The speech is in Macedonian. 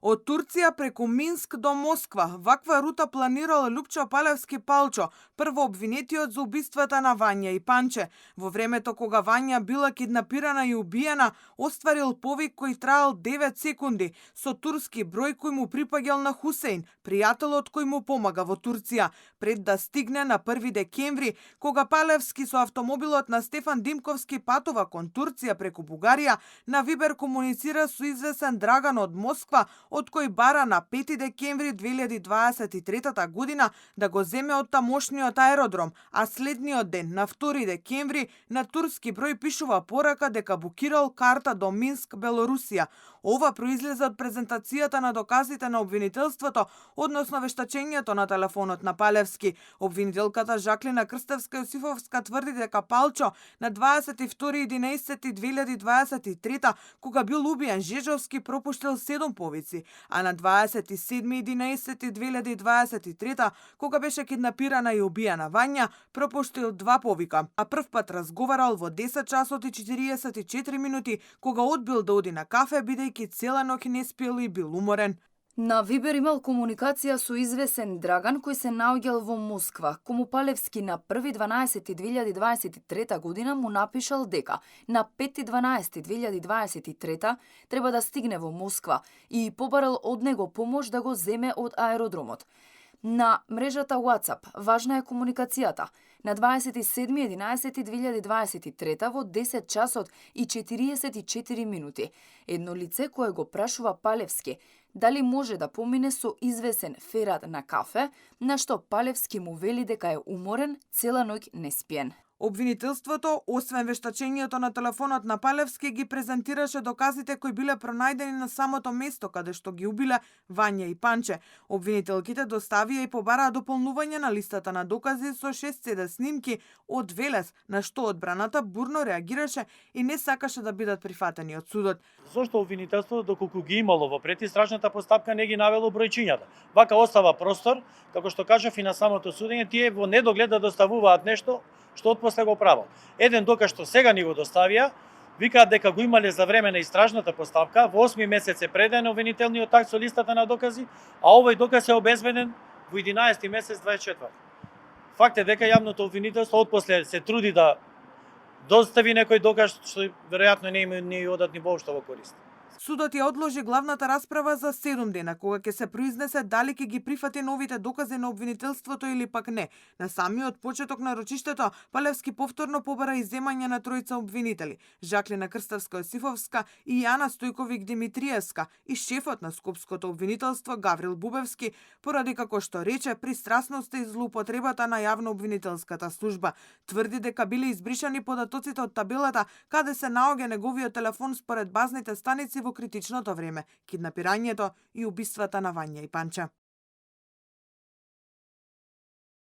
Од Турција преку Минск до Москва, ваква рута планирал Лупчо Палевски Палчо, прво обвинетиот за убиствата на Вања и Панче. Во времето кога Вања била киднапирана и убиена, остварил повик кој траел 9 секунди со турски број кој му припаѓал на Хусеин, пријателот кој му помага во Турција, пред да стигне на 1 декември, кога Палевски со автомобилот на Стефан Димковски патува кон Турција преку Бугарија, на Вибер комуницира со извесен Драган од Москва, од кој бара на 5 декември 2023 година да го земе од тамошниот аеродром, а следниот ден, на 2 декември, на турски број пишува порака дека букирал карта до Минск, Белорусија. Ова произлезе од презентацијата на доказите на обвинителството, односно вештачењето на телефонот на Палевски. Обвинителката Жаклина Крстевска-Јосифовска тврди дека Палчо на 22.11.2023, кога бил убиен Жежовски, пропуштил 7 повици, а на 27.11.2023, кога беше киднапирана и убиена Вања, пропуштил 2 повика, а првпат разговарал во 10 часот и 44 минути, кога одбил да оди на кафе, бидејќи цела ноќ не спиел и бил уморен. На Вибер имал комуникација со извесен Драган кој се наоѓал во Москва, кому Палевски на 1.12.2023 година му напишал дека на 5.12.2023 треба да стигне во Москва и побарал од него помош да го земе од аеродромот. На мрежата WhatsApp важна е комуникацијата. На 27.11.2023 во 10 часот и 44 минути едно лице кое го прашува Палевски дали може да помине со извесен Ферат на кафе, на што Палевски му вели дека е уморен, цела ноќ неспиен. Обвинителството, освен вештачењето на телефонот на Палевски, ги презентираше доказите кои биле пронајдени на самото место каде што ги убиле Вања и Панче. Обвинителките доставија и побараа дополнување на листата на докази со 6 CD снимки од Велес, на што одбраната бурно реагираше и не сакаше да бидат прифатени од судот. Зошто обвинителството, доколку ги имало во предистражната постапка, не ги навело бројчињата? Вака остава простор, како што кажав и на самото судење, тие во недоглед да доставуваат нешто што отпосле го правил. Еден доказ што сега ни го доставија, викаат дека го имале за време на истражната постапка, во 8 месец е преден обвинителниот акт со листата на докази, а овој доказ е обезбеден во 11 месец 24. Факт е дека јавното обвинителство отпосле се труди да достави некој доказ што веројатно не има ни одат ни воопшто во корист. Судот ја одложи главната расправа за 7 дена, кога ќе се произнесе дали ќе ги прифати новите докази на обвинителството или пак не. На самиот почеток на рочиштето, Палевски повторно побара изземање на тројца обвинители: Жаклина Крстевска-Јосифовска и Јана Стојковик Димитриевска и шефот на Скопското обвинителство Гаврил Бубевски, поради, како што рече, пристрасноста и злоупотребата на јавно-обвинителската служба. Тврди дека биле избришани податоците од табелата каде се наоѓа неговиот телефон според базните станици во критичното време, киднапирањето и убиствата на Вања и Панче.